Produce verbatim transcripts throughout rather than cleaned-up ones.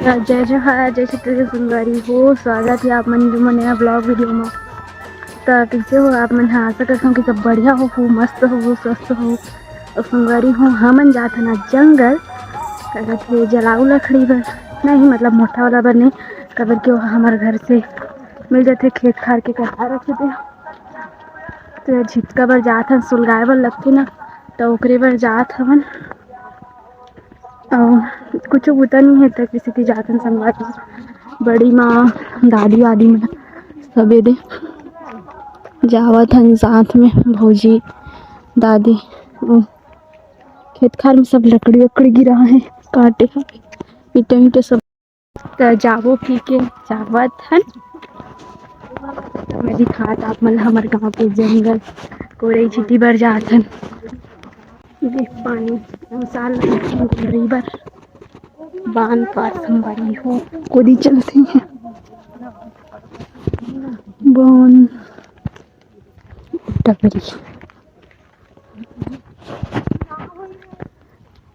त जय जोहार, जय छत्तीसगढ़ संगवारी हो, स्वागत हे आप मन के मोर नया vlog video म। त कइसे हो आप मन ह? आशा करत हव कि सब बढ़िया हो, हो मस्त हो, स्वस्थ हो। अउ संगवारी हो, हमन जात हन आज जंगल, काबर कि जलाऊ लकड़ी बर नहीं, मतलब मोटा वाला बर नहीं, काबर कि वो हमर घर से मिल जाथे, खेत खार के कटा रखे थे। त झिटका बर जात हन, सुलगाए बर लगथे ना, त ओकरे बर जात हवन। अउ कुछु बुता नहीं हे, त किसी की जात हन संगवारी, बड़ी माँ, दादी वादी मन सबे दे जावत हन साथ में, भौजी, दादी। अउ खेत खार में सब लकड़ी वकड़ी गिरा हे, काटे हे, ईंटा ईंटा सब। त जाबो पी के जावत हन। मैं दिखात आप मन हमर गांव के जंगल कोरई झिटी बर जात हन। देख पानी, मसाल रिवर, बांध पार संगवारी हो, कोदी चलते हैं। बन टपरी।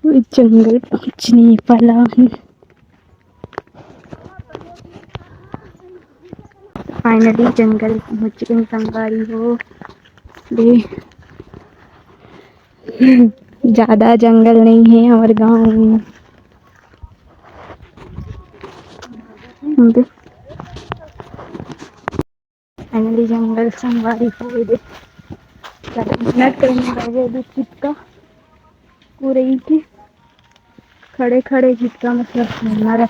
वो जंगल पहुंचने वाला है। Finally जंगल पहुंच गए संगवारी हो। दे, ज्यादा जंगल नहीं है हमारे गांव में। दे, Finally जंगल संगवारी हो गए। ज्यादा मेहनत करने लगे अभी चिपका पूरे ही के खड़े खड़े झिटका मतलब मारा।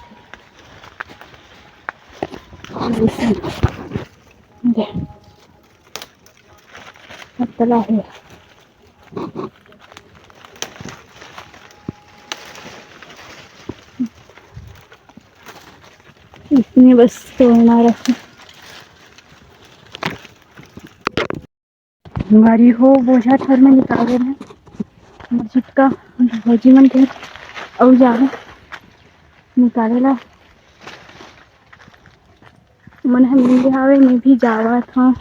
पतला है। इसमें बस तोड़ना रहता। हमारी हो बोझा थर में निकाले रहे। हमर झिटका भौजी मन के अउ जावे निकाले ला। मन ह नींदे हावे, मैं भी जावत हव।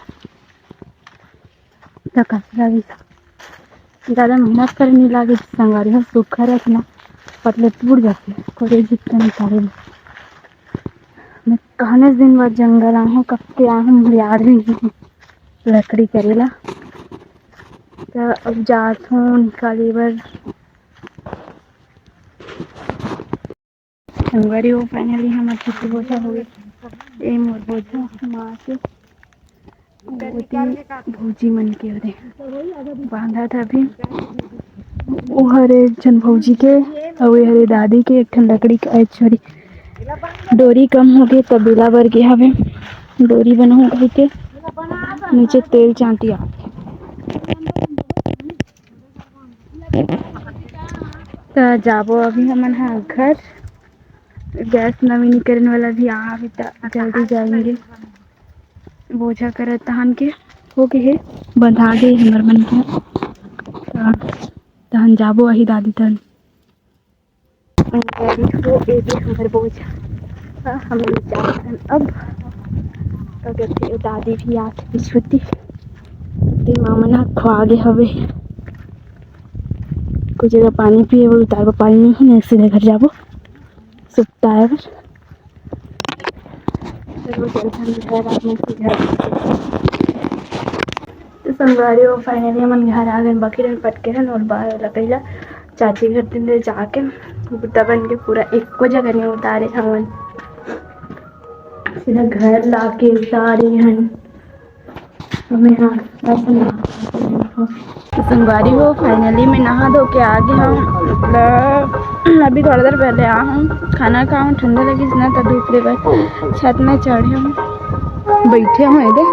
त कचरा भी ज्यादा मेहनत करे नहीं लागे, संगवारी हो, सूखा रहथे ना, पतले टूट जाथे, कोरे झिटका निकाले ला। मैं कहने दिन बाद जंगल आए हूँ, कब के आए हूँ, याद भी नहीं है लकड़ी करे ला। त अब जात हूँ निकाले बर। संगवारी हो, finally हमर छुट्टी बोझा हो गए। ए मोर बोझा माँ के भौजी मन के ओदे बांधा था अभी। ओ हरे एक झन भौजी के, अउ ए हरे दादी के एक ठन लकड़ी के, ए, sorry, डोरी कम हो गए, त बेला बर गे हवे, डोरी बनाहूं कहि के। नीचे तेल चांटी आगे। त जाबो अभी हमन ह घर। गैस नवीनीकरण वाला भी आवे त जल्दी जाएंगे। बोझा करत तहन के हो गे हे, बंधा गे हमर मन के। त तहन जाबो अही दादी तन। तैयारी हो ए भी हमर बोझा। हाँ, हम जात हन अब। का कहते, दादी भी आके बिछुती। ती मामा ना खवा गे हवे। कुछ जगह पानी पिए बर उतार बर पानी नहीं है, सीधे घर जाबो सुताए बर। चलो, चल, हम घर आ गए, घर। तो संगवारी हो, finally हमन घर आ गए, बाकी रहन पटके रहन और बाहर लकड़ी ला चाची घर दिन दे जाके बुता बन के पूरा एको जगह नहीं उतारे हमन, सीधा घर लाके उतारे हन। तो मैं यहाँ ऐसे नहा तो संगवारी हो, finally मैं नहा धो के आ गए हूँ। मतलब अभी थोड़ा देर पहले आ हूँ, खाना खाऊँ, ठंडा लगी ना, तब धूप ले छत में चढ़े हूँ, बैठे हूँ इधर।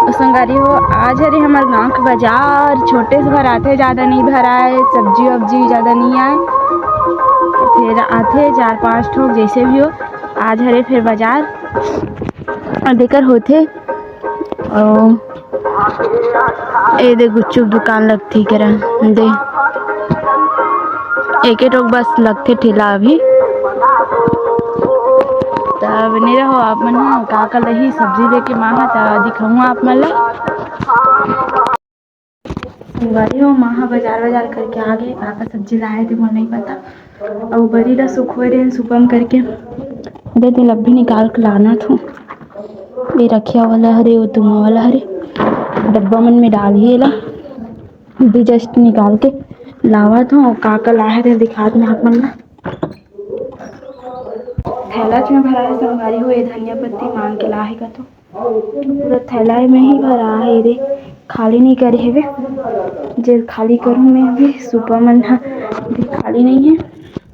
तो संगवारी हो, आज हरे हमारे गाँव के बाजार, छोटे से भराथे, ज़्यादा नहीं भराए, सब्जी वब्जी ज़्यादा नहीं आए, फिर आथे चार पाँच ठोक, जैसे भी हो। आज हरे फिर बाजार और देकर होथे। अउ ए दे गुपचुप दुकान लगथे करा दे, एक एक ठोक बस लगथे ठेला अभी। तब नहीं रहो आप मन ह का का लही सब्जी लेके माँ ह, त दिखाऊँ आप मन ला। संगवारी हो, माँ ह बाजार बाजार करके आ गए, का का सब्जी लाए थे मोला नहीं पता। अउ बरी ला सुखोए रहे सुपम करके, दे, तेला अभी निकाल के लानत हूँ। ये रखिया वाला हरे, वो तुमा वाला हरे, डब्बा मन में डालही एला। अभी just निकाल के लावत हूँ, का का लाहे तेला दिखात मैं आप मन ला। थैला च में भरा है संगवारी हो, ये धनिया पत्ती मांग के लाहे का तो पूरा थैला में ही भरा है रे, खाली नहीं करे हेवे। जे खाली करूँ मैं अभी, सुपा मन ह भी खाली नहीं है।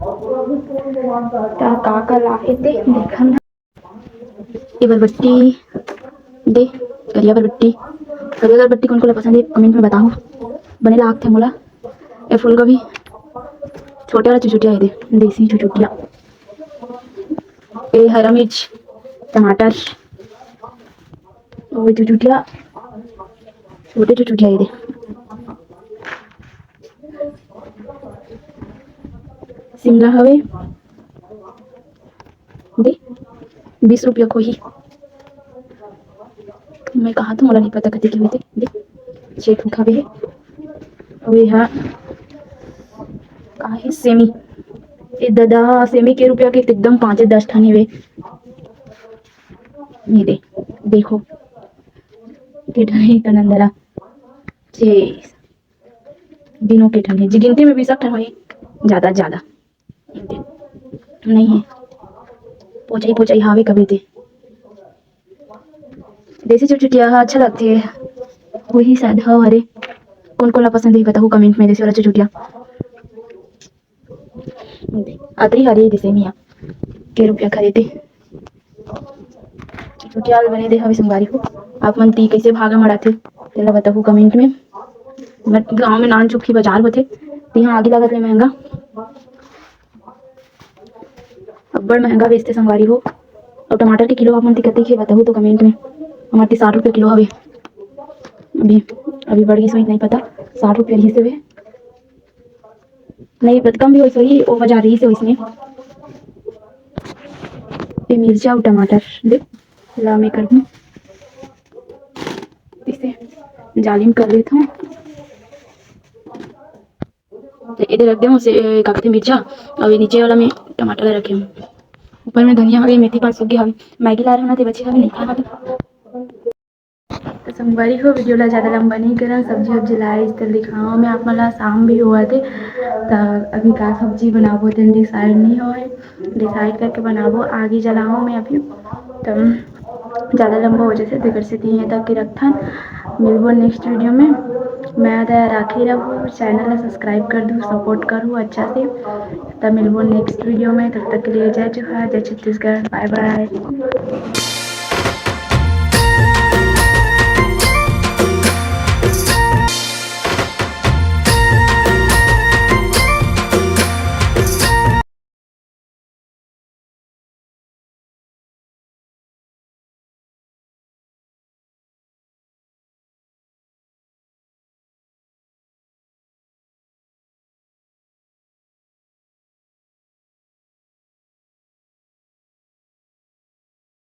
त का का लाहे ते देखन। ये बरबट्टी दे, करिया बरबट्टी, करिया बरबट्टी कोन कोन ला पसंद है, comment में बताओ। बने लागथे मोला। ये फूलगोभी, छोटे वाला चुचुटिया है दे, देसी चुचुटिया। ये हरा मिर्च, टमाटर, वो चुचुटिया, छोटे चुचुटिया है दे। शिमला हवे दे, बीस रुपया को ही। मैं कहा तो मोला नहीं पता कते की होते दे, छे ठो खावे है। अउ ये हा का है, सेमी। ए दादा, सेमी के रुपया के एकदम पाँच दस ठन हेवे। ये दे, देखो, के ठन हे कनंदरा। छे, दिनों के ठन हे जी, गिनती में बीस ठन होही, ज्यादा ज्यादा। ये दे, नहीं है, पोचाई पोचाई हावे कभी ते। देसी चुचुटिया ह अच्छा लगथे, वही शायद हव हरे। कोन कोन ला पसंद है बताहू comment में, देसी वाला चुचुटिया। अतरी हरे देसी मिया के रुपया खरीदे। चुचुटिया ल बने दे हवे संगवारी हो। आप मन ती कैसे भागा मड़ाथे तेला बताहू comment में। मत गाँव में नान चुपकी बाजार होथे, तिहाँ आगी लागत ले महंगा। अब्बड़ महंगा बेचथे संगवारी हो। अउ टमाटर के किलो आप मन ती कतेक हे बताहू तो comment में। हमर ती साठ रुपया किलो हवे। अभी, अभी बढ़ गिस होही नहीं पता, साठ रुपया रहिस हवे। नहीं, बहुत कम भी होइस होही, ओ बजार रहिस हे ओइसने। ये मिर्चा अउ टमाटर दे ला मैं करहूँ, इसे जालिम कर लेत हूँ। तो इधर रख दे हूँ से, ए, का कथे, मिर्चा, अउ ये नीचे वाला में टमाटर रखे हूँ। ऊपर में धनिया हवे, मेथी पात सूख गे हवे, मैगी ला रहे ना ते बचे हवे, नहीं खाना तो। तो संगवारी हो, video ला ज़्यादा लंबा नहीं करन, सब्जी वब्जी लाइस तो दिखाओ मैं आप मन ला, शाम भी हुआ थे। तो अभी का सब्जी बनाबो तेन decide नहीं होए, decide करके बनाबो, आगी जलाओ मैं अभी। तो ज़्यादा लंबा हो जाथे, तेकर सेती इहें तक के रखथन। मिलबो next video में। मैं तो राखी रहू, channel ला subscribe कर दू, support करू अच्छा से। तब मिलबो next video में, तब तक के लिए जय जोहार, जय छत्तीसगढ़, bye bye।